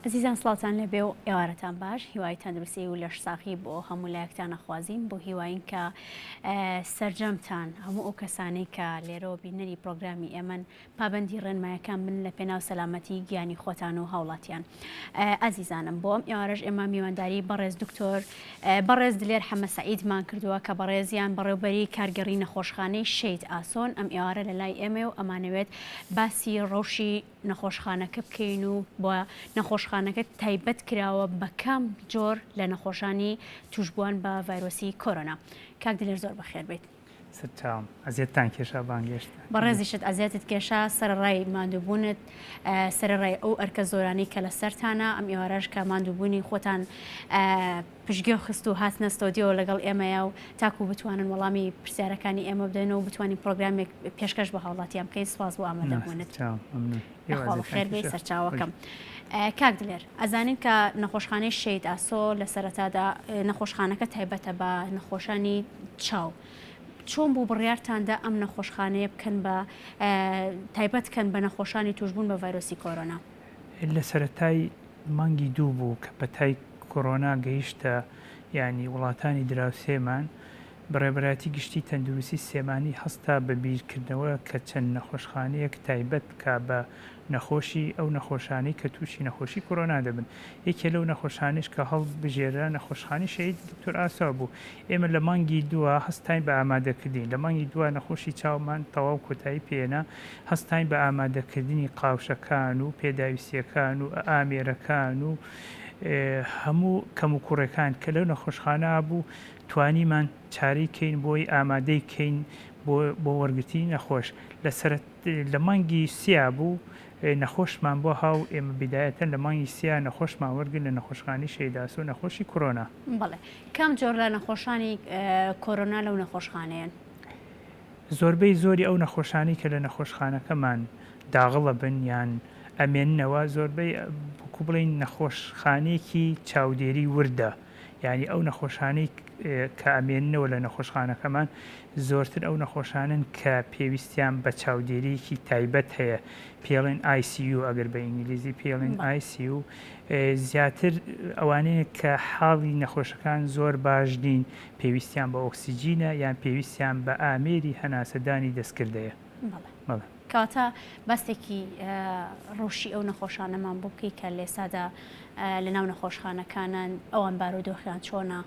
ئەزیزان سڵاوتان لێبێ و ئێوارەتان باش هیوای تەندروستی و لەش ساغی بۆ هەموو لایەکتان ئەخوازین بۆ هیواین کە سەرجەمتان هەموو ئەو کەسانەی کە لێرەوە بینەری پرۆگرامی ئێمەن پابەندی ڕێنمایەکان بن لە پێناو سەلامەتی گیانی خۆتان و هاوڵاتیان ئازیزانم بۆ ئەم ئێوارەش ئێمە میوانداری بەڕێز دکتۆر بەڕێز دلێر حەمە سەعیدمان کردووە کە بەڕێزیان بەڕێوبەری کارگێڕی نەخۆشخانەی شەید ئاسۆن ئەم ئێوارە لە لای ئێمە و ئەمانەوێت باسی ڕەوشی نەخۆشخانەکە بکەین و بۆ نەخۆشخانەکە تایبەت کراوە بە کام جۆر لە نەخۆشانی توشبووان بە ڤایرۆسی کۆرۆنا. کاک دلێر زۆر بەخێر بێیت. سەرچاوم ئەزیەتتان کێشا بانگێشت. بەڕێزیشت ئەزیەتت کێشا سەرەڕای ماندووبوونت سەرەڕای ئەو ئەرکە زۆرانەی کە لەسەرتانە ئەم ئێوارەش کە ماندووبوونی خۆتان پشتگوێ خست و هاتنە ستۆدیۆ لەگەڵ ئێمەیە و تاکو بتوانن وەڵامی پرسیارەکانی ئێمە بدەن و بتوانین پرۆگرامێک پێشکەش بە هاوڵاتیان بکەین سپاس بۆ ئامادەبوونت. یاخوا بەخێر بێی سەرچاوەکەم. کاک دلێر ئەزانین کە نەخۆشخانەی شەهید ئاسۆ لە سەرەتادا نەخۆشخانەکە تایبەتە بە نەخۆشانی چاو. چۆن بوو بڕیارتاندا ئەم نەخۆشخانەیە بکەن بە تایبەت کەن بە نەخۆشانی توشبوون بە ڤایرۆسی کۆرۆنا؟ لە سەرەتای مانگی دوو بوو کە پەتای کۆرۆنا گەیشتە یانی وڵاتانی دراوسێمان، بەڕێوەبەرایەتی گشتی تەندروستی سلێمانی هەستا بە بیرکردنەوە کە چەند نەخۆشخانەیەک تایبەت بکا بە نەخۆشی ئەو نەخۆشانەی کە تووشی نەخۆشی کۆرۆنا دەبن، یەکێ لەو نەخۆشانەیش کە هەڵبژێررا نەخۆشخانەی شەهید دکتۆر ئاسا بوو، ئێمە لە مانگی دووا هەستاین بە ئامادەکردنی، لە مانگی دووا نەخۆشی چاومان تەواو کۆتایی پێهێنا، هەستاین بە ئامادەکردنی قاوشەکان و پێداویستییەکان و ئامێرەکان و هەموو کەموکوڕیەکان کە لەو نەخۆشخانە بوو توانیمان چارەی کەین بۆی ئامادەی کەین بۆ بۆ وەرگرتنی نەخۆش لە سەرەت لە مانگی سیا بوو نەخۆشمان بۆ هاو ئێمە بیدایەتەن لە مانگی سیا نەخۆشمان وەرگرت لە نەخۆشخانەی شەهید ئاسۆ نەخۆشی کۆرۆنا. بەڵێ کام جۆر لە نەخۆشانی کۆرۆنا لەو نەخۆشخانەیەن؟ زۆربەی زۆری ئەو نەخۆشانەی کە لە نەخۆشخانەکەمان داغڵە بن یان ئەمێننەوە زۆربەی وەکو بڵێین نەخۆشخانەیەکی چاودێری وردە یانی ئەو نەخۆشانەی کە ئەمێننەوە لە نەخۆشخانەکەمان زۆرتر ئەو نەخۆشانەن کە پێویستیان بە چاودێرییەکی تایبەت هەیە پێڵێن ICU ئەگەر بە ئینگلیزی پێڵێن ICU زیاتر ئەوانەیە کە حاڵی نەخۆشەکان زۆر باش نین پێویستیان بە ئۆکسجینە یان پێویستیان بە ئامێری هەناسەدانی دەستکردەیە. بەڵێ. کەواتە باستێکی ڕەوشی ئەو نەخۆشانەمان بۆ بکەی کە لێسادا لەناو نەخۆشخانەکانن ئەوان بارودۆخیان چۆنە؟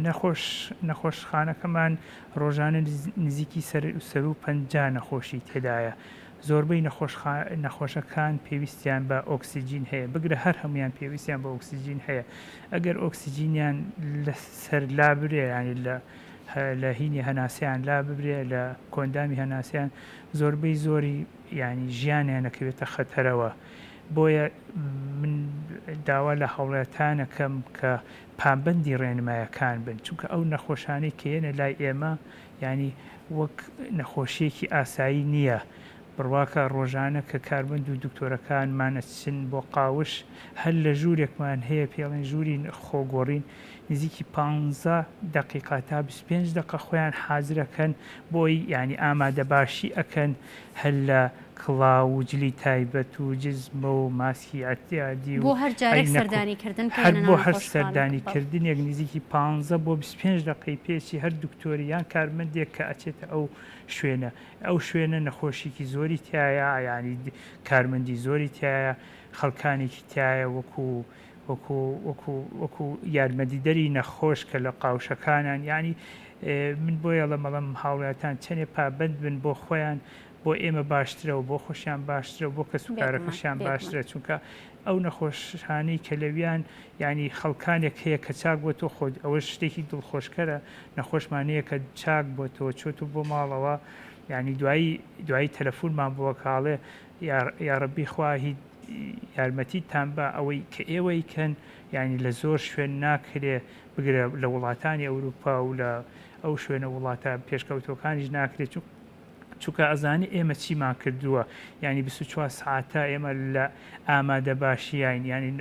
نەخۆش نەخۆشخانەکەمان ڕۆژانە نزیکی سەروو 50 نەخۆشی تێدایە زۆربەی نەخۆشەکان پێویستیان بە ئۆکسجین هەیە بگرە هەر هەمویان پێویستیان بە ئۆکسجین هەیە ئەگەر ئۆکسجینیان لەسەر لابرێ ینی لە لە هینی هەناسەیان لا ببرێ لە کۆندامی هەناسەیان زۆربەی زۆری یانی ژیانیان ئەکەوێتە خەتەرەوە بۆیە من داوا لە هاوڵاتانەکەم کە پابەندی ڕێنمایەکان بن چونکە ئەو نەخۆشانەی کە یەنە لای ئێمە یانی وەک نەخۆشیەکی ئاسایی نییە بڕواکە ڕۆژانە کە کارمەند و دکتۆرەکانمان ئەچن بۆ قاوش هەر لە ژوورێکمان هەیە پێڵێن ژووری خۆگۆڕین نزیکی پانزە دەقیقە تا 25 دەقە خۆیان حازرەکەن بۆی یانی ئامادەباشی ئەکەن هەر لە کڵاو و جلی تایبەت و جزمە و ماسکی ئەعتیادی و بۆ هەر جارێک عەینەک و سەردانی کردن کە هەر یەنە بۆ ناو هەر نەخۆشخانەکە سەردانی بەڵێ. کردنێک نزیکی پانزە بۆ 25 دەقەی پێچی هەر دکتۆری یان کارمەندێک کە ئەچێتە ئەو شوێنە ئەو شوێنە نەخۆشیکی زۆری تیایە یانی کارمەندی زۆری تیایە خەڵکانێکی تیایە وەکو وەکو وەکو وەکو یارمەدیدەری نەخۆش کە لە قاوشەکانان یانی من بۆیە ئەڵێم ئەڵێم هاوڵاتان چەنێ پابەند بن بۆ خۆیان بۆ ئێمە باشترە و بۆ خۆشیان باشترە و بۆ کەس و بێگومان کارەکەشیان بێگومان. باشترە چونکە ئەو نەخۆشانەی کە لەویان یانی خەڵکانێک هەیە کە چاک بۆتەوە خۆ ئەوەش شتێکی دڵخۆشکەرە نەخۆشمان هەیە کە چاک بۆتەوە چۆتو بۆ ماڵەوە یانی دوایی دوایی تەلەفونمان بووە کە ئەڵێ یاڕەبی خوا هی یارمەتیتان با ئەوەی کە ئێوەی کەن یانی لە زۆر شوێن ناکرێ بگرە لە وڵاتانی ئەوروپا و لە ئەو شوێنە وڵاتە پێشکەوتوەکانیش ناکرێت چون چونکە ئەزانی ئێمە چیمان کردووە یانی 24 سعاتە ئێمە لە ئامادە باشیین ینی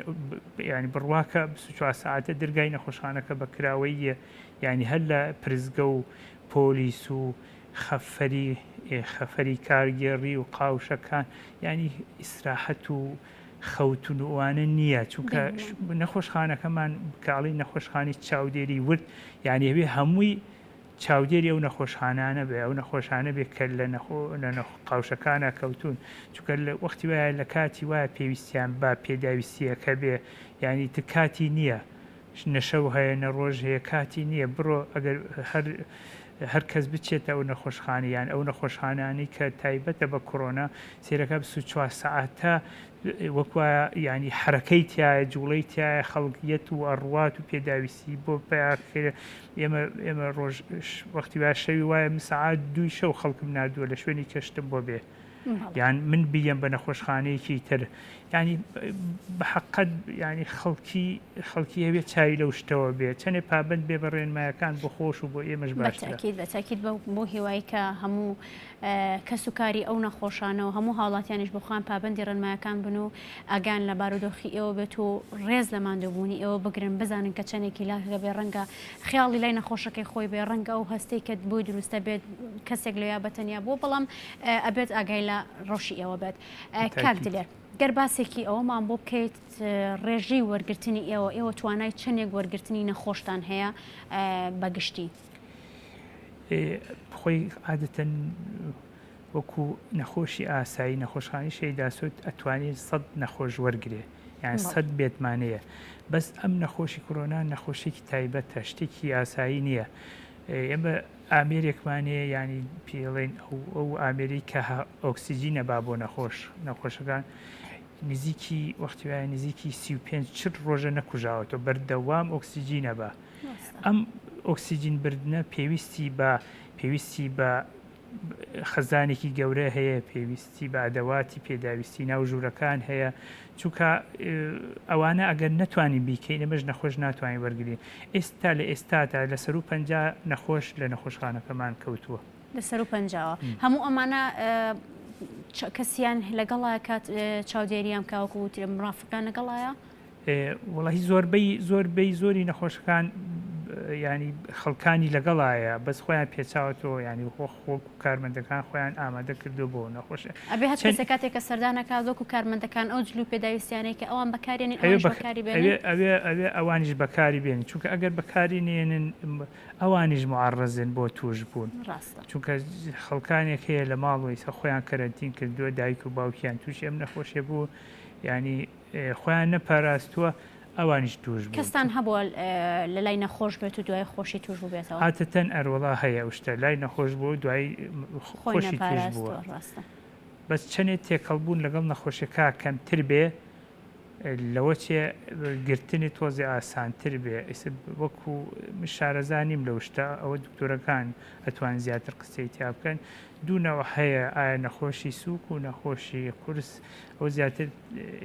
ینی بڕواکە 24 سعاتە درگای نەخۆشخانەکە بە کراوەیە یانی هەر لە پرسگە و پۆلیس و خەفەری خەفەری کارگێڕی و قاوشەکان یانی ئیسراحەت و. خەوتن و ئەوانە نییە چونکە نەخۆشخانەکەمان کاڵی نەخۆشخانی چاودێری ورد یعنی هەوێ هەمووی چاودێری ئەو نەخۆشخانانە بێ ئەو نەخۆشانە بێ کە لە نەخۆ لە قاوشەکانە کەوتون چونکە لە وەختی وایە لە کاتی وایە پێویستیان بە پێداویستیەکە بێ یعنی تر کاتی نییە نە شەو هەیە نە ڕۆژ هەیە کاتی نییە بڕۆ ئەگەر هەر هەر کەس بچێتە ئەو نەخۆشخانە یان ئەو نەخۆشخانانەی کە تایبەتە بە کۆرۆنا سێرەکە 24 سەعاتە وەک وایە ینی حرەکەی تایە جوڵەی تایە خەڵک یەت و ئەڕوات و پێداویستی بۆ پیاکرێ ئێمە ئێمە ڕۆژ وەختی وا شەوی وایە من سەعات دووی شەو خەڵکم نردووە لە شوێنی کەشتم بۆ بێ یان من بیەم بە نەخۆشخانەیەکی تر ینی بە حقت ینی خەڵکی خەڵکی هەوێ چاوی لەو شتەوە بێ چەنێ پابند بێ بە ڕێنمایەکان بۆ خۆش و بۆ ئێمەش باشترەکیت بەتاکیت بۆ هیوای کە هەموو کەس و کاری ئەو نەخۆشانە و هەموو هاوڵاتیانیش بۆ خۆیان پابندی ڕێنمایەکان بن و ئاگایان لە بارودۆخی ئێوە بێت و ڕێز لە ماندووبوونی ئێوە بگرن بزانن کە چەندێکی لاکەکە بێ ڕەنگە خیاڵی لای نەخۆشەکەی خۆی بێ ڕەنگە ئەو هەستەی کە بۆی دروستە بێت کەسێک لەویا بەتەنیا بووە بەڵام ئەبێت ئاگای لە ڕەوشی ئێوە بێت کاک دلێر گەر باسێکی ئەوەمان بۆ بکەیت ڕێژەی وەرگرتنی ئێوە ئێوە توانای چەندێک وەرگرتنی نەخۆشتان هەیە بە گشتی؟ خۆی عادەتەن وەکو نەخۆشی ئاسایی نەخۆشخانی شەیداسۆت ئەتوانێت سەد نەخۆش وەرگێ یان سەد بێتمانەیە بەس ئەم نەخۆشی کۆرۆنا نەخۆشیێکی تایبەتە شتێکی ئاسایی نییە ئێمە ئامێرێکمان هەیە یانی پێڵێن ئەو ئامێری کە ئۆکسجینە با بۆ نەخۆش نەخۆشەکان نزیکی وەختی وایە نزیکی 35 چل ڕۆژە نەکوژاوەتەوە بەردەوام ئۆکسجینە بە ئەم ئۆکسجین بردنە پێویستی بە پێویستی بە خەزانێکی گەورە هەیە، پێویستی بە ئەدەواتی پێداویستی ناو ژوورەکان هەیە، چونکە ئەوانە ئەگەر نەتوانین بیکەین ئێمەش نەخۆش ناتوانین وەرگرین. ئێستا لە ئێستادا لە سەروو 50 نەخۆش لە نەخۆشخانەکەمان کەوتووە. لە سەروو پەنجاوە. هەموو ئەمانە کەسیان لەگەڵایە کات چاودێریان بکا وەکو وترێ مرافقیان لەگەڵایە؟ وەڵاهی زۆربەی زۆربەی زۆری نەخۆشەکان ینی خەڵکانی لەگەڵایە بەس خۆیان پێچاوەتەوە ینی خۆ خۆک و کارمەندەکان خۆیان ئامادە کردو بۆ نەخۆش ئەبێ هەر کەسێک کاتێک کە سەردانەکە وەکو کارمەندەکان ئەو جل و پێداویستیانەی کە ئەوان بەکارێنن ئەوانیش بەکاری بێنن ئەوێ ئەوێ ئەوانیش بەکاری بێن چونکە ئەگەر بەکاری نێنن ئەوانیش معرضن بۆ توش بوون ڕاستە چونکە خەڵکانێک هەیە لە ماڵ ویسە خۆیان کەرەنتین کردووە دایک و باوکیان تووشی ئەم نەخۆشیە بوو ینی خۆیان نەپاراستووە ئەوانیش تووش بوون. کەستان هەبووە لەلای نەخۆش بێت و دوای خۆشی تووش بووبێتەوە؟ عادەتەن ئەروەڵا هەیە ئەو شتە لای نەخۆش بووە و دوایی خۆی خۆشی تووش بووە. نەپاراستووە ڕاستە. بەس چەنێ تێکەڵ بوون لەگەڵ نەخۆشەکە کەمتر بێ لەوە چێ گرتنی تۆزێ ئاسانتر بێ ئیسە وەکو من شارەزا نیم لەو شتە ئەوە دکتۆرەکان ئەتوان زیاتر قسەی تیا بکەن دوو نەوع هەیە ئایا نەخۆشی سووک و نەخۆشی قورس ئەوە زیاتر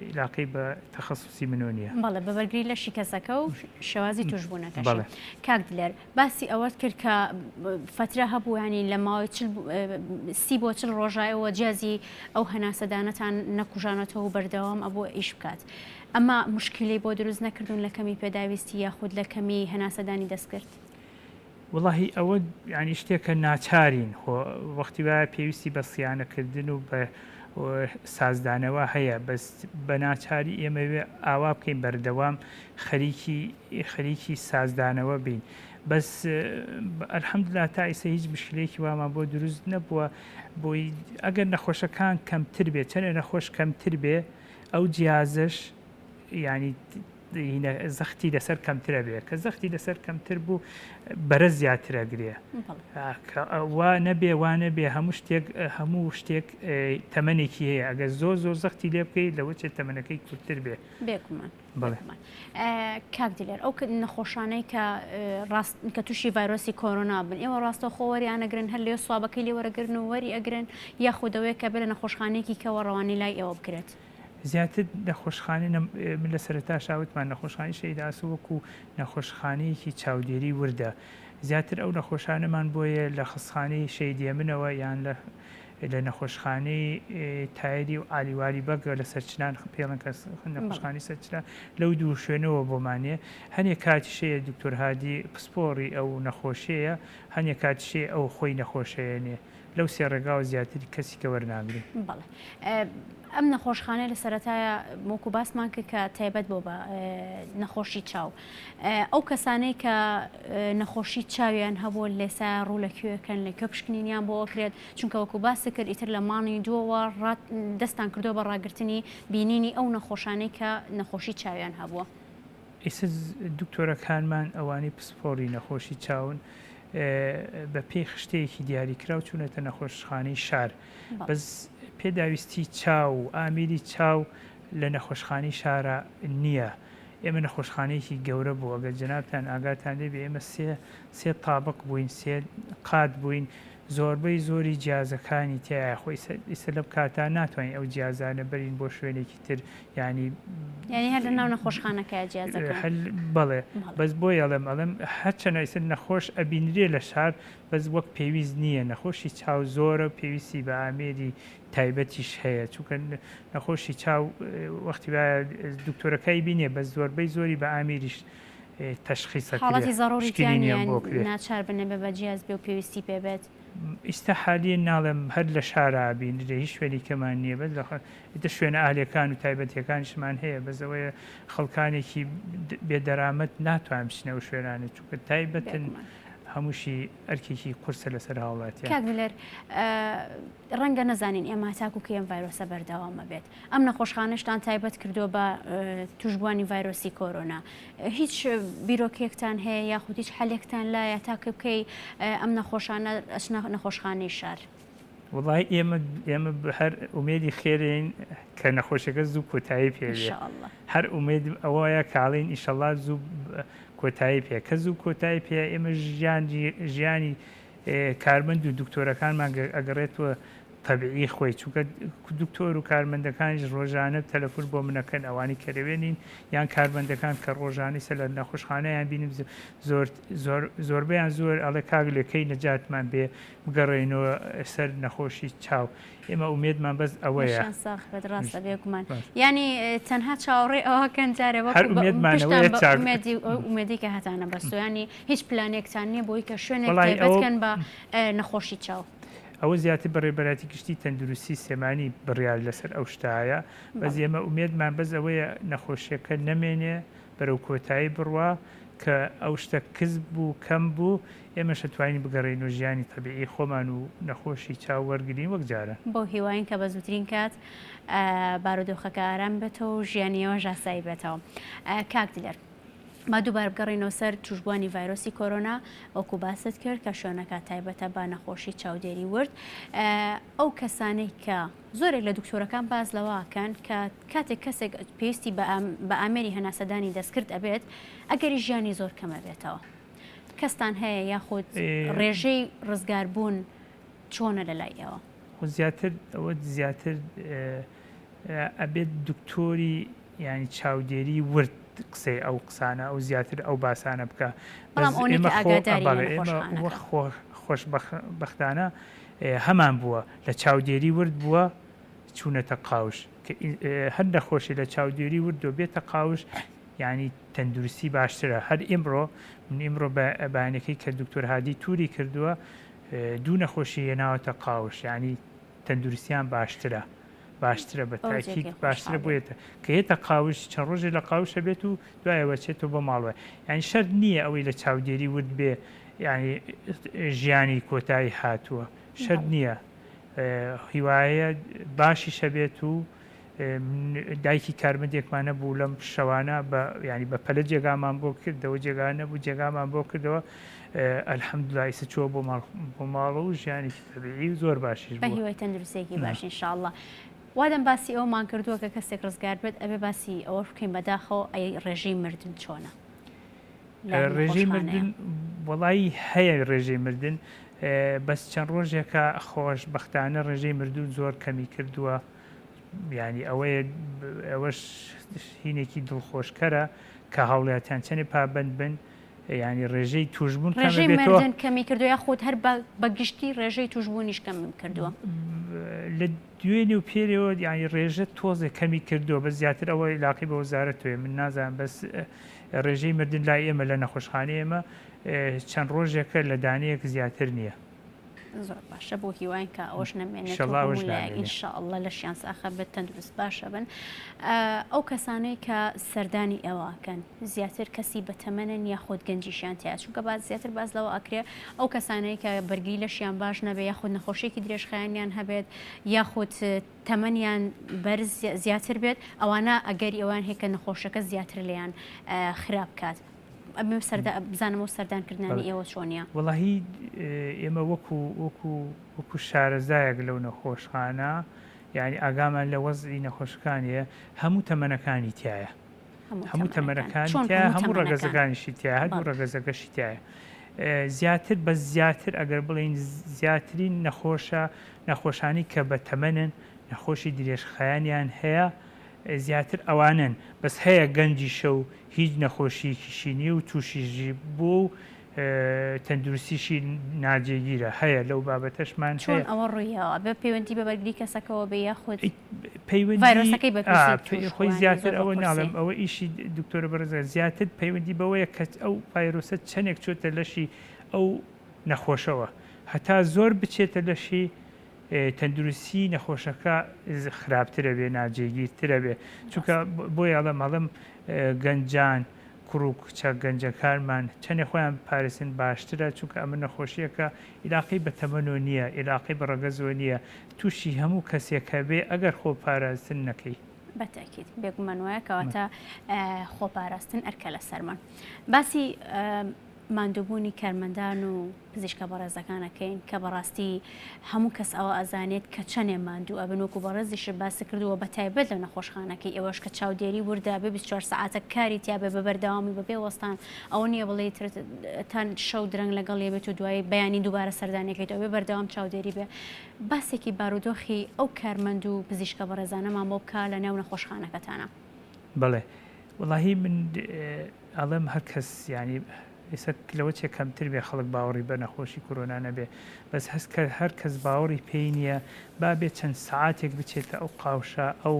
ئیلاقەی بە تەخەسوسی منۆ نییە. بەڵێ بە بەرگری لەشی کەسەکە و شێوازی توشبوونەکەشی. کاک دلێر باسی ئەوەت کرد کە فەترە هەبوو ینی لە ماوەی سی بۆ چل ڕۆژایەوە جیازی ئەو هەناسەدانەتان نەکوژانەتەوە و بەردەوام ئەبوو ئیش بکات. ئەمە مشکلەی بۆ دروست نەکردوون لە کەمی پێداویستی یاخود لە کەمی هەناسەدانی دەستکرد؟ وەڵاهی ئەوە یانی شتێکە ناچارین خۆ وەختی وایە پێویستی بە سیانەکردن و بە سازدانەوە هەیە بەس بە ناچاری ئێمەوێ ئاوا بکەین بەردەوام خەریکی خەریکی سازدانەوە بین بەس الحمدلله تا ئیسە هیچ مشکلێکی وامان بۆ دروست نەبووە بۆی ئەگەر نەخۆشەکان کەمتر بێت چەندە نەخۆش کەمتر بێ ئەو جیازش ینی زەختی لەسەر کەمترە بێ کە زەختی لەسەر کەمتر بوو بەرە زیاترە گرێ وا نەبێ وا نەبێ هەموو شتێک هەموو شتێک تەمەنێکی هەیە ئەگەر زۆر زۆر زەختی لێ بکەیت لەوە چێت تەمەنەکەی کورتتر بێ بێگومان کاک دلێر ئەو نەخۆشانەی کە ڕاست کە تووشی ڤایرۆسی کۆرۆنا بن ئێوە ڕاستە خۆ وەریانەگرن هەر لێ swab ەکەی لێ وەرەگرن و وەری ئەگرن یاخودەوەی کە بێ لە نەخۆشخانەیەکی کەوە ڕەوانی لای ئێوە بکرێت. زیاتر نەخۆشخانەی من لە سەرەتاشا وتمان نەخۆشخانەی شەهید ئاسۆ وەکو نەخۆشخانەیەکی چاودێری وردە زیاتر ئەو نەخۆشانەمان بۆیە لە خەستخانەی شەهید هێمنەوە یان لە لە نەخۆشخانەی تایری و عالیوالی بەگە لە سەرچنان پێڵن کە نەخۆشخانی سەرچنان لەو دوو شوێنەوە بۆمانێ هەنێ کاتیشەیە دکتۆر هادی پسپۆڕی ئەو نەخۆشیەیە هەنێ کاتیشەیە ئەو خۆی نەخۆشەیەنێ. لەو سێ ڕێگاوە زیاتر کەسی کە وەرناگرین. بەڵێ ئەم نەخۆشخانەیە لە سەرەتایە وەکو باسمان کرد کە تایبەت بۆ بە نەخۆشی چاو ئەو کەسانەی کە نەخۆشی چاویان هەبوو لێسا ڕوو لە کوێکەن لە کوێ پشکنینیان بۆ ئەکرێت چونکە وەکو باست کرد ئیتر لە مانگی دووەوە دەستان کردووە بە ڕاگرتنی بینینی ئەو نەخۆشانەی کە نەخۆشی چاویان هەبووە. ئیستا دکتۆرەکانمان ئەوانەی پسپۆڕی نەخۆشی چاون بە پێی خشتەیەکی دیاریکراو چوونەتە نەخۆشخانەی شار بەس پێداویستی چاو و ئامیری چاو لە نەخۆشخانەی شارە نییە ئێمە نەخۆشخانەیەکی گەورە بوو ئەگەر جەنابتان ئاگاتان لێ بێ ئێمە سێ سێ تابق بووین سێ قات بووین زۆربەی زۆری جیازەکانی تیایە خۆ ئیستا لەم کاتا ناتوانین ئەو جیازانە بەرین بۆ شوێنێکی تر یانی یانی هەر لەناو نەخۆشخانەکەیە جیازەکان هەر بەڵێ بەس بۆیە ئەڵێم ئەڵێم هەرچەنە ئیستا نەخۆش ئەبینرێ لە شار بەس وەک پێویست نییە نەخۆشی چاو زۆرە و پێویستی بە ئامێری تایبەتیش هەیە چونکە نەخۆشی چاو وەختی وایە دکتۆرەکەی بینێ بەس زۆربەی زۆری بە ئامێریش تەشخیس ئەکرێ حاڵەتی زەڕوری تیا پشکنینیان نییە بۆ کرێ. ناچار بن نەبێ بە جیاز بێ و پێویستی پێ بێت؟ ئیستا حالیەن ناڵێم هەر لە شارا ئەبینرێ هیچ شوێنی کەمان نییە بەس لە ئیتر شوێنە ئەهلیەکان و تایبەتیەکانیشمان هەیە بەس ئەوەیە خەڵکانێکی بێ دەرامەت ناتوانن بچنە ئەو شوێنانە چونکە تایبەتن بێگومان. هەمووشی ئەرکێکی قورسە لەسەر هاوڵاتیان. کاک دلێر ڕەنگە نەزانین ئێمە تاکو کەی ئەم ڤایرۆسە بەردەوام ئەبێت. ئەم نەخۆشخانەشتان تایبەت کردووە بە توشبووانی ڤایرۆسی کۆرۆنا. هیچ بیرۆکەیەکتان هەیە یاخود هیچ حەلێکتان لایە تاکو کەی ئەم نەخۆشانە ئەچنە نەخۆشخانەی شار؟ وەڵایی ئێمە ئێمە هەر ئومێدی خێرین کە نەخۆشیەکە زوو کۆتایی پێ بێ ان شاء اللە. هەر ئومێد ئەوەیە کە ئەڵێین ئیشەڵا زوو کۆتایی پێ کە زوو کۆتایی پێ ئێمە ژیانی ژیانی کارمەند و دکتۆرەکانمان ئەگەڕێتەوە تەبیعی خۆی چونکە دکتۆر و کارمەندەکانیش ڕۆژانە تەلەفون بۆ منەکەن ئەوانی کە لەوێ نین یان کارمەندەکان کە ڕۆژانەی سەر لە نەخۆشخانەیان بینم زۆر زۆر زۆربەیان زۆر ئەڵێ کاک لەکەی نەجاتمان بێ بگەڕێینەوە سەر نەخۆشی چاو ئێمە ئومێدمان بەس ئەوەیە. لەشیان ساغ بێت ڕاستە بێگومان یانی تەنها چاوەڕێی ئەوە کەن جارێ وەکو هەر ئومێدمان پشتان ئەوەیە بە چاک ئومێدی ئەو ئومێدەی کە هەتانە بەستووە یانی هیچ پلانێکتان نییە بۆی کە شوێنێک وەڵاهی تایبەت ئەوە کەن بە نەخۆشی چاو؟ ئەوە زیاتر بەڕێوەبەرایەتی گشتی تەندروستی سلێمانی بڕیار لەسەر ئەو شتایە بەس بەڵێ. ئێمە ئومێدمان بەس ئەوەیە نەخۆشیەکە نەمێنێ بەرەو کۆتایی بڕوا کە ئەو شتە کز بوو کەم بوو ئێمەش ئەتوانین بگەڕێینەوە ژیانی تەبیعی خۆمان و نەخۆشی چاو وەرگرین وەک جاران. بەو هیواین کە بە زووترین کات بارودۆخەکە ئارام بێتەوە و ژیانی ئێوەش ئاسایی بێتەوە. کاک دلێر با دووبارە بگەڕێینەوە سەر تووشبووانی ڤایرۆسی کۆرۆنا وەکو باست کرد کە شوێنەکە تایبەتە بە نەخۆشی چاودێری ورد ئەو کەسانەی کە زۆرێک لە دکتۆرەکان باس لەوەکەن کە کاتێک کەسێک پێویستی بە ئامێری هەناسەدانی دەستکرد ئەبێت ئەگەری ژیانی زۆر کەمە بێتەوە کەستان هەیە یاخود ڕێژەی ڕزگاربوون چۆنە لە لای ئێوە؟ خۆ زیاتر ئەوە زیاتر ئەبێت دکتۆری یانی چاودێری ورد قسەی ئەو قسانە ئەو زیاتر ئەو باسانە بکە بەڵام ئەوەنەی کە ئاگاداری لە نەخۆشخانەکە. خۆشبەختانە هەمان بووە لە چاودێری ورد بووە چوونەتە قاوش کە هەر نەخۆشی لە چاودێری وردەوە بێتە قاوش یانی تەندروستی باشترە هەر ئیمڕۆ من ئیمڕۆ بەیانەکەی کە دکتۆر هادی توری کردووە دوو نەخۆشی هێناوەتە قاوش یانی تەندروستیان باشترە باشترە بە تاکید باشترە بۆیە کە یەتە قاوش چەند ڕۆژێ لە قاوشە بێت و دوایەوە چێتەوە بۆ ماڵەوە یانی شەرت نییە ئەوەی لە چاودێری ورد بێ یانی ژیانی کۆتایی هاتووە شەرت نییە هیوایە باشیشە بێت و دایکی کارمەندێکمان نەبوو لەم شەوانە بە ینی بە پەلە جێگامان بۆ کردەوە جێگا نەبوو جێگامان بۆ کردەوە الحمدلله ئیسە چووە بۆ ماڵ بۆ ماڵ و ژیانێکی تەبیعی و زۆر باشیش بە هیوای تەندروستێکی باش ان شاء الله وادەم باسی ئەومان کردووە کە کەسێک ڕزگار بێت ئەبێ باسی ئەوە بکەین بەداخەوە ئەی ڕێژەی مردن چۆنە ڕێژەی مردن وەڵایی هەیە ڕێژەی مردن بەس چەند ڕۆژێکە خۆشببختانە ڕێژەی مردوو زۆر کەمی کردووە یانی ئەوەیە ئەوەش هینێکی دڵخۆشکەرە کە هاوڵاتیان چەنێ پابەند بن یانی ڕێژەی توشبوون ڕێژەی مردن کەمی کردو یاخود هەر بە گشتی ڕێژەی توشبوونیش کەم کردووە لە دوێنێ و پێرەوە یانی ڕێژە تۆزێک کەمی کردووە بە زیاتر ئەوە علاقی بە وەزارەتەوەی من نازانم بەس ڕێژەی مردن لای ئێمە لە نەخۆشخانەی ئێمە چەند ڕۆژێکە لە دانەیەک زیاتر نییە. زۆر باشە بۆ هیواین کە ئەوەش نەمێنێت ان شاء الله لەشیان ساخە بێت تەندروست باشە بن. ئەو کەسانەی کە سەردانی ئێوەکەن زیاتر کەسی بەتەمەنن یاخود گەنجیشیان تیا چونکە باز زیاتر باز لەوە ئەکرێ ئەو کەسانەی کە بەرگری لەشیان باش نەبێ یاخود نەخۆشیێکی درێژخایەنیان هەبێت یاخود تەمەنیان بەرز زیاتر بێت ئەوانە ئەگەری ئەوان هەیە کە نەخۆشەکە زیاتر لێیان خراپ کات. ئەمە سەردا بزانم و سەردانکردنانی ئێوە چۆنیە؟ وەڵاهی ئێمە وەکو وەکو وەکو شارەزایەک لەو نەخۆشخانە یعنی ئاگامان لە وەزعی نەخۆشەکانیە هەموو تەمەنەکانی تایە هەموو تەمەنەکانی تایە هەموو ڕەگەزەکانیشی تایە هەردوو ڕەگەزەکەشی تایە زیاتر بە زیاتر ئەگەر بڵێین زیاترین نەخۆشە نەخۆشانی کە بە تەمەنن نەخۆشی درێژخایەنیان هەیە زیاتر ئەوانەن بەس هەیە گەنجیشە و هیچ نەخۆشیەکیشی نیە و تووشیشی بووە و تەندروستیشی ناجێگیرە هەیە لەو بابەتەشمان چۆن ئەوە ڕوویەوە بە پەیوەندی بە بەرگری کەسەکەەوە بێ یاخود پەیوەندی خۆی زیاتر ئەوە ناڵێم ئەوە ئیشی دکتۆرە بەڕێزە زیاتر پەیوەندی بەوەیە کە ئەو ڤایرۆسە چەندێک چۆتە لەشی ئەو نەخۆشەوە هەتا زۆر بچێتە لەشی تەندروستی نەخۆشەکە خراپترە بێ ناجێگیرترە بێ چونکە بۆیە ئەڵێم ئەڵێم گەنجان کوڕ و کچە گەنجەکانمان چەندێ خۆیان بپارێزن باشترە چونکە ئەمە نەخۆشیەکە ئیلاقەی بە تەمەنەوە نییە ئیلاقەی بە ڕەگەزەوە نییە تووشی هەموو کەسێک هەبێ ئەگەر خۆ پاراستن نەکەی. بە تەئکید بێگومان وایە کەواتە خۆپاراستن ئەرکە لەسەرمان. باسی ماندووبوونی کارمەندان و پزیشکە بەڕێزەکان ئەکەین کە بەڕاستی هەموو کەس ئەوە ئەزانێت کە چەنێ ماندوو ئەبن وەکو بەڕێزیشت باست کردووە بە تایبەت لە نەخۆشخانەکەی ئێوەش کە چاودێری وردە بێ 24 سەعاتە کاری تیا بێ بە بەردەوامی بەبێ وەستان ئەوە نییە بڵێ تا شەو درەنگ لەگەڵ یە بێت و دوایی بەیانی دووبارە سەردانەکەیتەوە بێ بەردەوام چاودێری بێ باسێکی بارودۆخی ئەو کارمەند و پزیشکە بەڕێزانەمان بۆ بکە لە ناو نەخۆشخانەکەتانە. بەڵێ وەڵاهی من ئەڵێم هەر کەس یانی ئێستا لەوە چێ کەمتر بێ خەڵک باوەڕی بە نەخۆشی کۆرۆنا نەبێ بەس هەست کە هەر کەس باوەڕی پێی نییە با بێ چەند سەعاتێک بچێتە ئەو قاوشە ئەو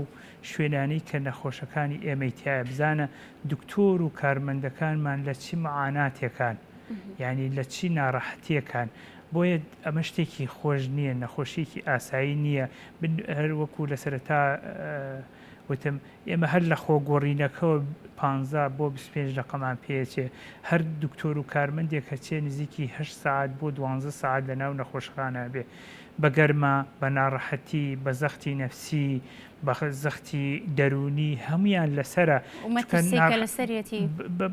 شوێنانەی کە نەخۆشەکانی ئێمەی تایە بزانە دکتۆر و کارمەندەکانمان لە چی معاناتێکان یانی لە چی ناڕەحەتیەکان بۆیە ئەمە شتێکی خۆش نییە نەخۆشیەکی ئاسایی نییە من هەر وەکو لە سەرەتا وتم ئێمە هەر لە خۆ گۆڕینەکەوە پانزە بۆ 25 دەقەمان پێچێ هەر دکتۆر و کارمەندێک هەچێ نزیکی هەشت سەعات بۆ دوانزە سەعات لە ناو نەخۆشخانە بێ بە گەرما بە ناڕەحەتی بە زەختی نەفسی بە زەختی دەروونی هەموویان لەسەرە چونکە لەسەرێتی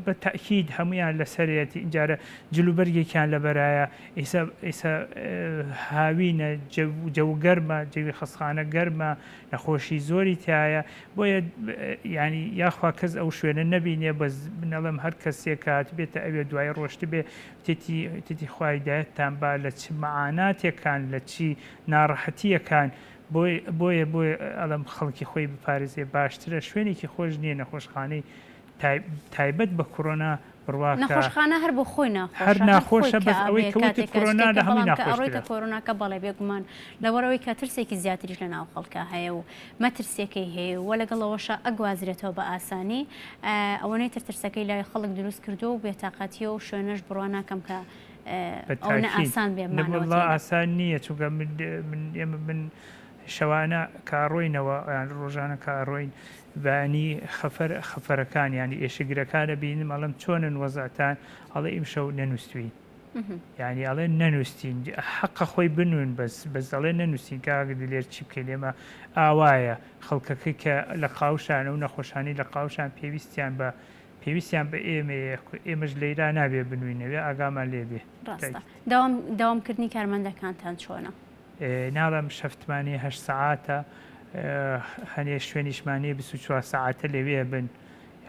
بە تەئکید هەموویان لەسەرێتی ئینجارە جلوبەرگێکیان لەبەرایە ئیسە ئیسە هاوینە جەو گەرمە جەوی خەستخانە گەرمە نەخۆشی زۆری تیایە بۆیە یانی یاخوا کەس ئەو شوێنە نەبینێ بەس من ئەڵێم هەر کەسێک کە هاتبێتە ئەوێ دوای ڕۆشتبێ تێتی تێتی خوا هیدایەتتان با لە چ مەعاناتێکان لە چی ناڕەحەتییەکان بۆیە بۆیە بۆیە ئەڵێم خەڵکی خۆی بپارێزێ باشترە شوێنێکی خۆش نییە نەخۆشخانەی تایبەت بە کۆرۆنا بڕوا کە نەخۆشخانە هەر بۆ خۆی ناخۆشە هەر ناخۆشە بەس ئەوەی کە وتت کۆرۆنا لە هەمووی ناخۆشترە بەڵام کە ئەڕۆیتە کۆرۆناکە بەڵێ بێگومان لەبەرئەوەی کە ترسێکی زیاتریش لە ناو خەڵکا هەیە و مەترسیەکەی هەیە و لەگەڵ ئەوەشا ئەگوازرێتەوە بە ئاسانی ئەوەنەی تر ترسەکەی لای خەڵک دروست کردووە و بێتاقەتیە و شوێنەش بڕوا ناکەم کە ئەوەنە ئاسان بێ مانەوە تێدا. ئاسان نییە چونکە من من ئێمە من شەوانە کە ئەڕۆینەوە یان ڕۆژانە کە ئەڕۆین بەیانی خەفەر خەفەرەکان یانی ئێشکگرەکان ئەبینم ئەڵێم چۆنن وەزعتان ئەڵێ ئیمشەو نەنووستوین یانی ئەڵێ نەنووستین حەقە خۆی بنوون بەس بەس ئەڵێ نەنووسین کاک دلێر چی بکەین ئێمە ئاوایە خەڵکەکەی کە لە قاوشانە و نەخۆشانی لە قاوشان پێویستیان بە پێویستیان بە ئێمەیە ئێمەش لەیرا نابێ بنوینەوێ ئاگامان لێ بێ ڕاستە داوام داوامکردنی کارمەندەکانتان چۆنە؟ ناڵێم شەفتمان هەیە هەشت سەعاتە هەنێ شوێنیشمان هەیە 24 سەعاتە لەوێ بن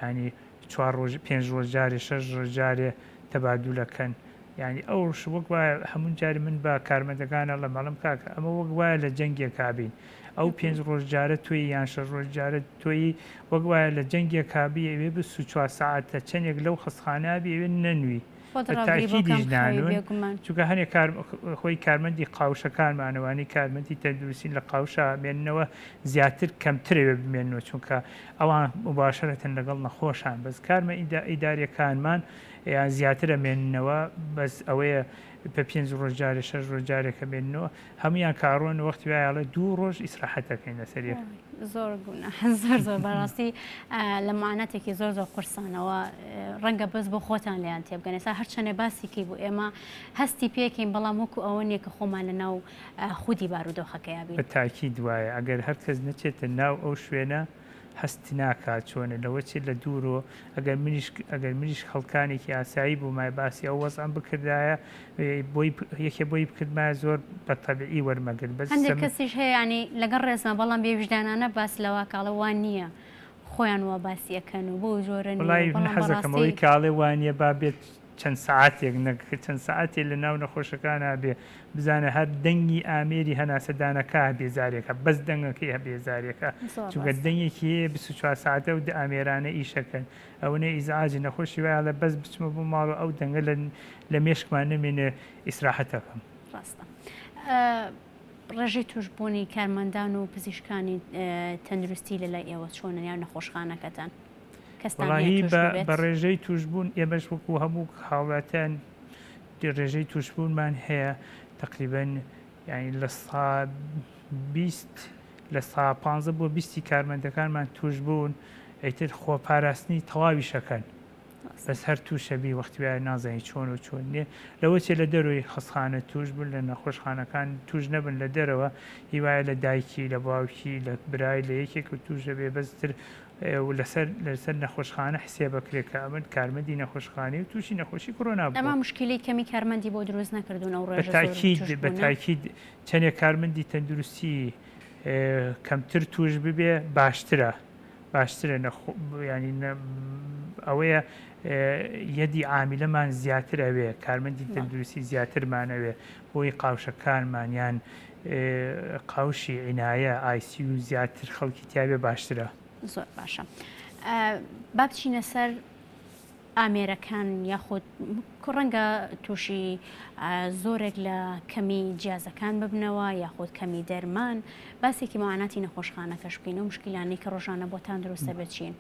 یعنی چوار ڕۆژ پێنج ڕۆژ جارێ شەش ڕۆژ جارێ تەبادولەکەن یعنی ئەو ڕۆژ وەک وایە هەموو جاری من بە کارمەندەکان ئەڵێم ئەڵێم کاکە ئەمە وەک وایە لە جەنگێکا بین ئەو پێنج ڕۆژ جارە تۆی یان شەش ڕۆژ جارە تۆی وەک وایە لە جەنگێکا بی ئەوێ 24 سەعاتە چەندێک لەو خەستخانە بی ئەوێ نەنوی خۆت بە ڕابگری بۆ تاکیدیش کەم خەوی نانوون بێگومان. چونکە هەنێ کار خۆی کارمەندی قاوشەکانمان ئەوانەی کارمەندی تەندروستین لە قاوشا مێننەوە زیاتر کەمتر ئەوێ بمێننەوە چونکە ئەوان مباشرەتەن لەگەڵ نەخۆشان بەس کارمە ئیداریەکانمان. یان زیاتر ئەمێننەوە بەس ئەوەیە بە پێنج ڕۆژ جارێ شەش ڕۆژ جارێک ئەمێننەوە هەموویان کاڕۆن وەختی وایە ئەڵێ دوو ڕۆژ ئیسراحەت ئەکەین لەسەر یەک. زۆر گوناح زۆر زۆر بەڕاستی لە معاناتێکی زۆر زۆر قورسانەوە ڕەنگە بەس بۆ خۆتان لێیان تێبگەن ئێستا هەرچەنێ باسی کەی بۆ ئێمە هەستی پێکەین بەڵام وەکو ئەوە نییە کە خۆمان لە ناو خودی بارودۆخەکەیا بین. بە تاکید وایە ئەگەر هەر کەس نەچێتە ناو ئەو شوێنە هەست ناکات چۆنە لەوە چێ لە دوورۆ ئەگەر منیش ئەگەر منیش خەڵکانێکی ئاسایی بوومایە باسی ئەو وەزعەم بکردایە بۆی یەکێ بۆی بکردمایە زۆر بە تەبعی وەرمەگرت بەس هەندێک کەسیش هەیە یانی لەگەڵ ڕێزما بەڵام بێ ویژدانانە باس لەوە کە ئەڵێ وا نییە خۆیان وا باسی ئەکەن و بەو جۆرە نییە وەڵایی من بەڵام حەزەکەم بەڕاستی ئەوەی کە ئەڵێ وا نییە با بێت چەند سەعاتێک نەک چەند سەعاتێ لە ناو نەخۆشەکانا بێ بزانە هەر دەنگی ئامێری هەناسەدانەکە بێزارێکە بەس دەنگەکەی هە بێزارێکە زۆر چونکە ڕاستە. دەنگێکی هەیە 24 سەعاتە ئەو ئامێرانە ئیشەکەن ئەونە ئیزعاجی نەخۆشی وایە ئەڵێ بەس بچمە بۆ ماڵ و ئەو دەنگە لە لە مێشکمان نەمێنێ ئیسراحەتەکەم. ڕاستە. ڕێژەی تووشبوونی کارمەندان و پزیشکانی تەندروستی لەلای ئێوە چۆنە یان نەخۆشخانەکەتان؟ کەستان هەیە وەڵاهی تووش بە بووبێت؟ بە ڕێژەی تووشبوون ئێمەش وەکو هەموو هاوڵاتیان ڕێژەی تووشبوونمان هەیە تەقریبەن یانی 20% 15% بۆ 20 کارمەندەکانمان تووشبوون ئیتر خۆپاراستنی تەواویشەکەن بەس هەر تووشەبی وەختی وایە نازانی چۆن و چۆن نیە لەوە چێ لە دەرۆی خەستخانە تووش بن لە نەخۆشخانەکان تووش نەبن لە دەرەوە هیوایە لە دایکی لە باوکی لە برای لە یەکێک و تووش دەبێ بەس تر و لەسەر لەسەر نەخۆشخانە حسێبەکرێ کە ئەمن کارمەندی نەخۆشخانەی و تووشی نەخۆشی کۆرۆنا ئەمە بووە. مشکیلەی کەمی کارمەندی بۆ دروست نەکردوون ئەو بە ڕێژە زۆر تاکید تووش بە بوونە؟ تاکید چەنێک کارمەندی تەندروستی کەمتر تووش ببێ باشترە باشترە نەخۆ یانی ئەوەیە یەدی عامیلەمان زیاتر ئەوێ کارمەندی تەندروستی زیاترمان ئەوێ بۆی قاوشەکانمان یان قاوشی عینایە ICU زیاتر خەڵکی تیاێ باشترە. زۆر باشە با بچینە سەر ئامێرەکان یاخود ڕەنگە تووشی زۆرێک لە کەمی جیازەکان ببنەوە یاخود کەمی دەرمان باسێکی معاناتی نەخۆشخانەکەش بکەین ئەو مشکلانەی کە ڕۆژانە بۆتان دروست دەبێت چین؟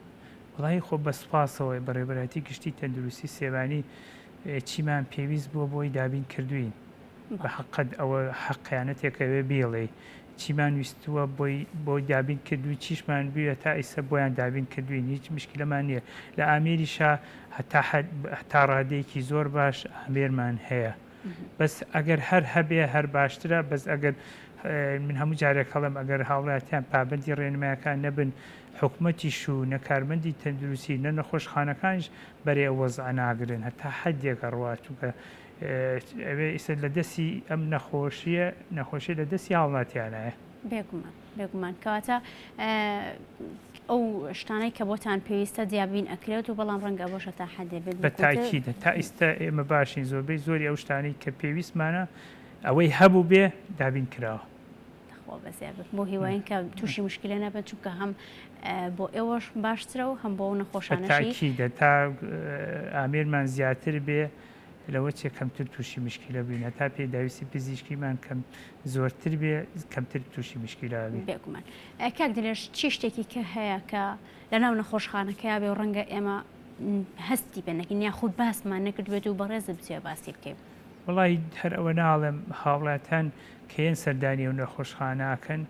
وەڵاهی خۆ بە سوپاسەوە بەڕێوەبەرایەتی گشتی تەندروستی سلێمانی چیمان پێویست بووە بۆی دابین کردوین بە حەقت ئەوە حەقیانەتێک ئەوێ بیڵێی چیمان ویستووە بۆی بۆی دابین کردووی چیشمان بوێ تا ئیسە بۆیان دابین کردوین هیچ مشکلەمان نییە لە ئامێریشا هەتا هەتا ڕادەیەکی زۆر باش ئامێرمان هەیە بەس ئەگەر هەر هەبێ هەر باشترە بەس ئەگەر من هەموو جارێک هەڵم ئەگەر هاوڵاتیان پابندی ڕێنمایەکان نەبن حکومەتیش و نە کارمەندی تەندروستی نە نەخۆشخانەکانیش بەرێ ئەو وەزعە ناگرن هەتا حەدێک ئەڕوا چونکە ئەوێ ئیستا لە دەستی ئەم نەخۆشیە نەخۆشی لە دەستی هاوڵاتیانایە. بێگومان بێگومان کەواتە ئەو شتانەی کە بۆتان پێویستە دیابین ئەکرێت و بەڵام ڕەنگە بۆشە تا حەدێ بێت بە تاکید تا ئیستا ئێمە باشین زۆربەی زۆری ئەو شتانەی کە پێویستمانە ئەوەی هەبوو بێ دابین کراوە. خوا بەزیاد بێت بۆ هیواین کە تووشی مشکلە نەبن چونکە هەم بۆ ئێوەش باشترە و هەم بۆ نەخۆشانەشی. تاکیدە تا ئامێرمان زیاتر بێ لەوە چێ کەمتر تووشی مشکیلە بین هەتا پێداویستی پزیشکیمان کەم زۆرتر بێ کەمتر تووشی مشکیلە بین. بێگومان کاک دلێر چی شتێکی کە هەیە کە لەناو نەخۆشخانەکەیا بێ و ڕەنگە ئێمە هەستی پێ نەکەین یاخود باسمان نەکردبێت و بەڕێزت بچێ باسی بکەین؟ وەڵی هەر ئەوە ناڵێم هاوڵاتیان کە یەن سەردانی ئەو نەخۆشخانە ئەکەن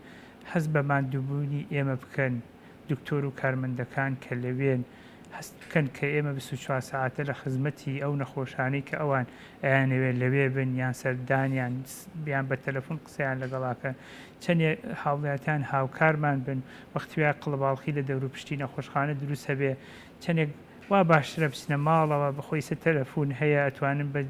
هەست بە ماندووبوونی ئێمە بکەن دکتۆر و کارمەندەکان کە لەوێن هەست بکەن کە ئێمە 24 سەعاتە لە خزمەتی ئەو نەخۆشانەی کە ئەوان ئەیانەوێت لەوێ بن یان سەردانیان یان بە تەلەفۆن قسەیان لەگەڵاکەن چەندێ هاوڵاتیان هاوکارمان بن وەختی وایە قەڵەباڵخی لە دەوروپشتی نەخۆشخانە دروست هەبێ چەندێک وا باشترە بچنە ماڵەوە بەخۆی ئیستا تەلەفون هەیە ئەتوانن بە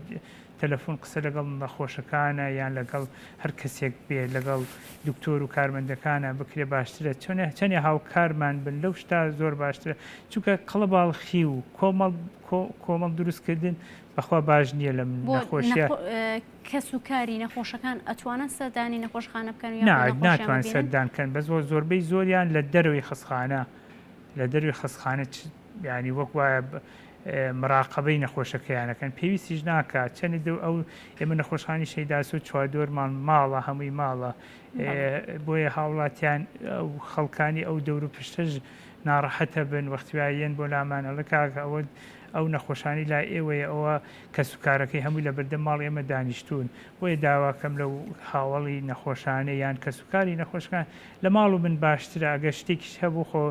تەلەفون قسە لەگەڵ نەخۆشەکانە یان لەگەڵ هەر کەسێک بێ لەگەڵ دکتۆر و کارمەندەکانە بکرێ باشترە چۆنێ چەنێ هاوکارمان بن لەو شتا زۆر باشترە چونکە قەڵەباڵخی و کۆمەڵ کۆمەڵ دروستکردن بەخوا باش نییە لەم نەخۆشیە. کەس و کاری نەخۆشەکان ئەتوانن سەردانی نەخۆشخانە بکەن و نا ناتوان سەردان کەن بەس زۆربەی زۆریان لە دەرەوەی خەستخانە لە دەروی خەستخانە یانی وەک وایە مراقەبەی نەخۆشەکەیان ئەکەن پێویستیش ناکات چەنێ دەو ئەو ئێمە نەخۆشخانی شەیداسۆ چواردۆرمان ماڵە هەمووی ماڵە بۆیە هاوڵاتیان ئەو خەڵکانی ئەو دەور و پشتەش. ناڕەحەتە بن وەختی وایە یەن بۆ لامان ئەڵێ کاکە ئەوە ئەو نەخۆشانی لای ئێوەیە ئەوە کەسوکارەکەی هەمووی لە بەردەم ماڵی ئێمە دانیشتوون بۆیە داواکەم لەو هاوەڵی نەخۆشانە یان کەسوکاری نەخۆشەکان لە ماڵ و بن باشترە ئەگەر شتێکیش هەبوو خۆ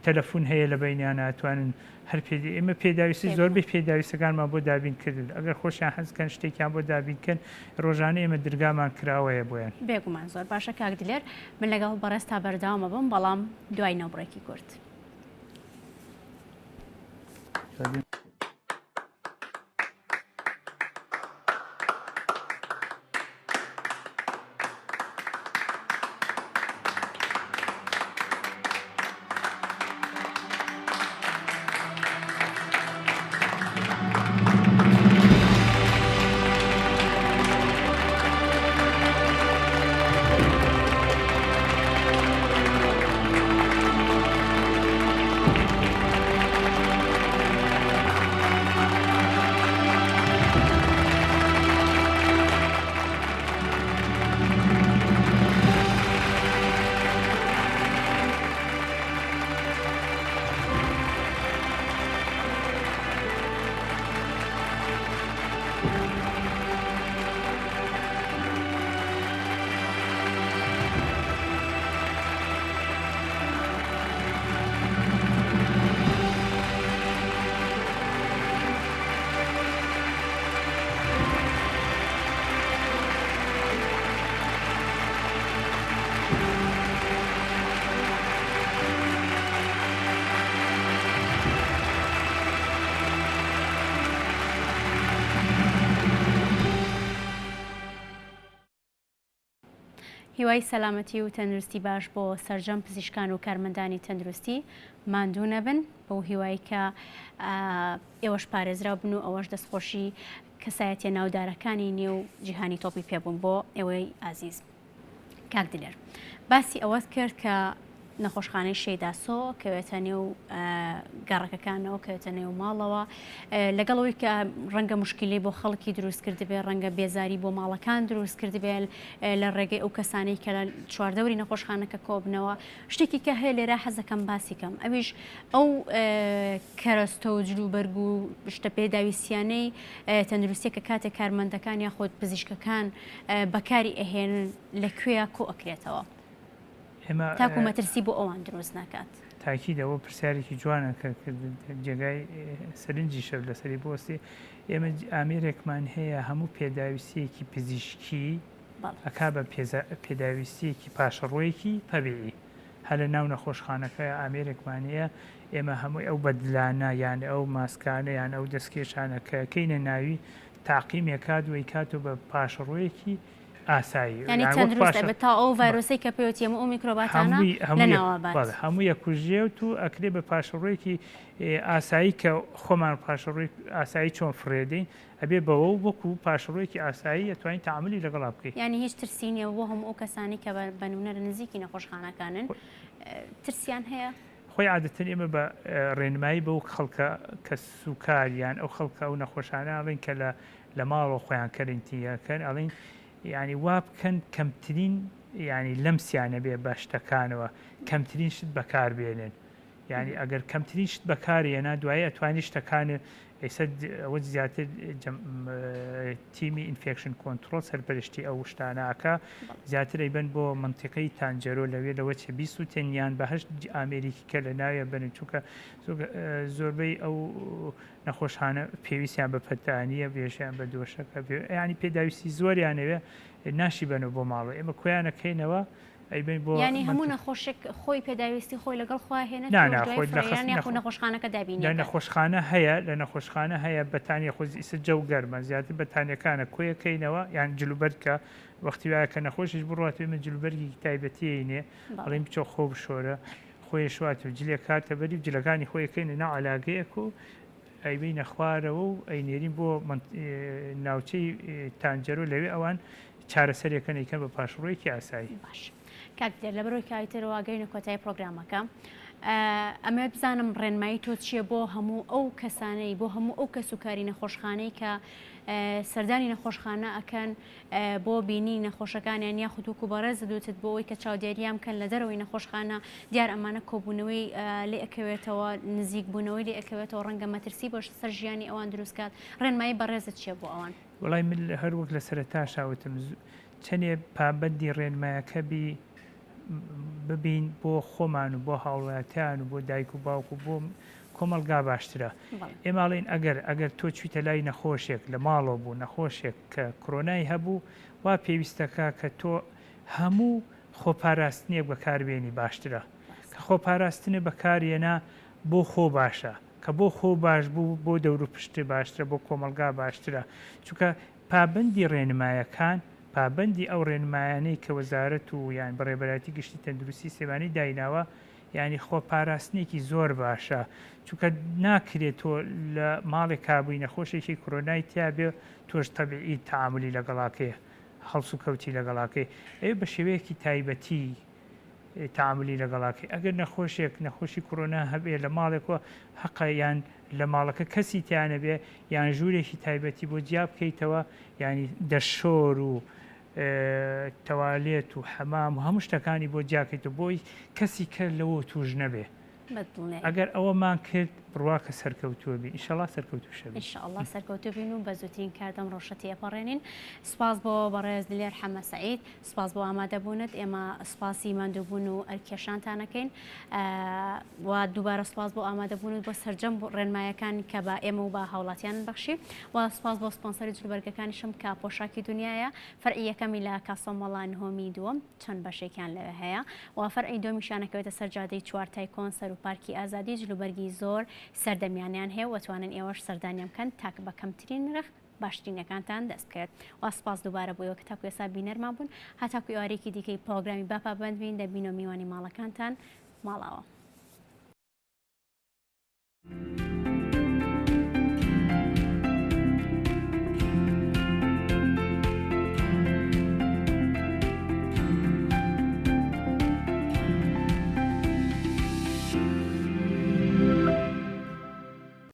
تەلەفون هەیە لە بەینیانا ئەتوانن هەر پێ ئێمە پێداویستی زۆربەی پێداویستەکانمان بۆ دابین کردن ئەگەر خۆشیان حەز کەن شتێکیان بۆ دابین کەن ڕۆژانە ئێمە درگامان کراوەیە بۆیان. بێگومان زۆر باشە کاک دلێر من لەگەڵ بەڕێزتا بەردەوام ئەبم بەڵام دوای نەوبڕێکی کورت. هیوای سەلامەتی و تەندروستی باش بۆ سەرجەم پزیشکان و کارمەندانی تەندروستی ماندوو نەبن بەو هیوای کە ئێوەش پارێزراو بن و ئەوەش دەستخۆشی کەسایەتیە ناودارەکانی نێو جیهانی تۆپی پێ بوون بۆ ئێوەی ئازیز. کاک دلێر باسی ئەوەت کرد کە نەخۆشخانەی شەیداسۆ کەوێتە نێو گەڕەکەکانەوە کەوێتە نێو ماڵەوە لەگەڵەوەی کە ڕەنگە مشکلی بۆ خەڵکی دروست کردبێ ڕەنگە بێزاری بۆ ماڵەکان دروست کردبێ لە ڕێگەی ئەو کەسانەی کە لە چواردەوری نەخۆشخانەکە کۆبنەوە شتێکی کە هەیە لێرە حەزەکەم باسی کەم ئەویش ئەو کەرەستە و جلوبەرگ و شتە پێداویستیانەی تەندروستیە کە کاتێک کارمەندەکان یاخود پزیشکەکان بەکاری ئەهێنن لە کوێیا کۆ ئەکرێتەوە تاکو مەترسی بۆ ئەوان دروست نەکات؟ تاکید ئەوە پرسیارێکی جوانە کە جێگای سەرنجیشە لەسەری بوەستی ئێمە ئامێرێکمان هەیە هەموو پێداویستیەکی پزیشکی ئەکا بە پێداویستیەکی پاشەڕۆیەکی تەبیعی هەر لە ناو نەخۆشخانەکە ئامێرێکمان هەیە ئێمە هەمووی ئەو بەدلانە یان ئەو ماسکانە یان ئەو دەستکێشانە کە کەینە ناوی تاقیمێکات و ئەیکاتەوە بە پاشەڕۆیەکی ئاسایی یانی تەندروست ئەبێت تا ئەو ڤایرۆسەی کە پێوەتی ئەم ئەو میکرۆباتانە لەناوە بات. هەمووی ئەکوژێت و ئەکرێ بە پاشەڕۆیەکی ئاسایی کە خۆمان پاشەڕۆی ئاسایی چۆن فڕێدەین ئەبێ بەوە و وەکو پاشەڕۆیەکی ئاسایی ئەتوانین تەعامولی لەگەڵا بکەین. یانی هیچ ترسی نییە بۆ هەموو ئەو کەسانەی کە بە نمونە لە نزیکی نەخۆشخانەکانن ترسیان هەیە؟ خۆی عادەتەن ئێمە بە ڕێنمایی بەو خەڵکە کەسوکار یان ئەو خەڵکە ئەو نەخۆشانە ئەڵێین کە لە لە ماڵەوە خۆیان کەرنتین ئەکەن ئەڵێین یانی وا بکەن کەمترین یانی لەمسیان نەبێ بە شتەکانەوە کەمترین شت بەکار بێنن یانی ئەگەر کەمترین شت بەکارێنا دوایی ئەتوانی شتەکان ئێستا ئەوە زیاتر تیمی infection control سەرپەرشتی ئەو شتانە ئەکا زیاتر ئەیبەن بۆ منتیقەی تانجەرۆ لەوێ لەوە چێ بیسووتێن یان بە هەشت ئامێریکی کە لە ناوێ بن چونکە زۆربەی ئەو نەخۆشانە پێویستیان بە پەتانیە بێژیان بە دۆشەکە ینی پێداویستی زۆریانەوێ ناشی بەنەوە بۆ ماڵەوە ئێمە کۆیانەکەینەوە ئەیبەین بۆ یانی هەموو نەخۆشێک خۆی پێداویستی خۆی لەگەڵ خوا هێنێت نا نا خۆی لە خەس یاخود نەخۆشخانەکە دابینی لە نەخۆشخانە هەیە لە نەخۆشخانە هەیە بەتانیە خۆ ئیسە جەو گەرمە زیاتر بەتانیەکانە کۆیەکەینەوە یان جلوبەرگە وەختی وایە کە نەخۆشیش بڕوات ئێمە جلوبەرگێکی تایبەتیی نێ ئەڵێین بچۆ خۆ بشۆرە خۆی شوات و جلێک هاتە بەری و جلەکانی خۆی کەینە ناو عەلاگەیەک و ئەیبەینە خوارەوە و ئەینێرین بۆ ناوچەی تانجەرۆ لەوێ ئەوان چارەسەرێکەن ئەیکەن بە پاشڕۆیەکی ئاسایی. باش کاک دلێر لەبەرئەوەی کە ئیتر وا گەینە کۆتایی پرۆگرامەکە. ئەمەوێت بزانم ڕێنمایی تۆ چییە بۆ هەموو ئەو کەسانەی بۆ هەموو ئەو کەس و کاری نەخۆشخانەی کە سەردانی نەخۆشخانە ئەکەن بۆ بینی نەخۆشەکانیان یاخود وەکو بەڕێزت وتت بۆ ئەوەی کە چاودێریان بکەن لە دەرەوەی نەخۆشخانە دیار ئەمانە کۆبوونەوەی لێ ئەکەوێتەوە نزیک بوونەوەی لێ ئەکەوێتەوە ڕەنگە مەترسی بۆ سەر ژیانی ئەوان دروست کات ڕێنمایی بەڕێزت چییە بۆ ئەوان؟ وەڵای من هەر وەک لە سەرەتاشا وتم چەنێ پابەندی ڕێنمایەکە بی ببین بۆ خۆمان و بۆ هاوڵاتیان و بۆ دایک و باوک و بۆ کۆمەڵگا باشترە. ئێمە ئەڵێین ئەگەر ئەگەر تۆ چویتە لای نەخۆشێک لە ماڵەوە بوو نەخۆشێک کە کرۆنای هەبوو وا پێویستەکە کە تۆ هەموو خۆپاراستنێک بەکاربێنی باشترە کە خۆپاراستنە بەکارێنا بۆ خۆ باشە کە بۆ خۆ باش بوو بۆ دەوروپشت باشترە بۆ کۆمەڵگا باشترە چونکە پابەندی ڕێنمایەکان پابەندی ئەو ڕێنمایانەی کە وەزارەت و یان بەڕێوەبەرایەتی گشتی تەندروستی سلێمانی دایناوە یانی خۆ پاراستنێکی زۆر باشە چونکە ناکرێت تۆ لە ماڵێکا بووی نەخۆشێکی کرۆنای تیابێ تۆش تەبیعی تەعامولی لەگەڵاکەی هەڵسوکەوتی لەگەڵاکەی ئەوێ بە شێوەیەکی تایبەتی تەعامولی لەگەڵاکەی ئەگەر نەخۆشێک نەخۆشی کرۆنا هەبێ لە ماڵێکەوە هەقە یان لە ماڵەکە کەسی تیا نەبێ یان ژوورێکی تایبەتی بۆ جیا بکەیتەوە یانی دەشۆر و تەوالێت و حەمام و هەموو شتەکانی بۆ جیاکەیتەوە بۆی کەسی کە لەوە توش نەبێ ئەگەر ئەوەمان کرد بڕوا کە سەرکەوتووە بین ئیشەڵا سەرکەوتووشە بین. ئیشەڵا سەرکەوتوو بین و بە زووترین کات ئەم ڕەوشە تێپەڕێنین. سوپاس بۆ بەڕێز دلێر حەمە سەعید، سوپاس بۆ ئامادەبوونت، ئێمە سوپاسی ماندووبوون و ئەرککێشانتان ئەکەین و دووبارە سوپاس بۆ ئامادەبوونت بۆ سەرجەم ڕێنمایەکان کە بە ئێمە و بە هاوڵاتیانت بەخشی و سوپاس بۆ سپۆنسەری جلوبەرگەکانیشم کە پۆشاکی دونیایە فەرعی یەکەمی لە کاسۆمەڵا نهۆمی دووەم چەند بەشێکیان لەوێ هەیە و فەرعی دووەمیشیان ئەکەوێتە سەر جادەی چوارتای کۆن سەرو پارکی ئازادی جلوبەرگی زۆر سەردەمیانەیان هەیە و ئەتوانن ئێوەش سەردانیان بکەن تاک بە کەمترین نرخ باشترینەکانتان دەست بکەوێت و سپاس دووبارە بۆ ئێوە کە تاکو ئێستا بینەرمان بوون هەتاکو ئێوارەیەکی دیکەی پرۆگرامی با پابەند بین دەبینەوە میوانی ماڵەکانتان ماڵاوە.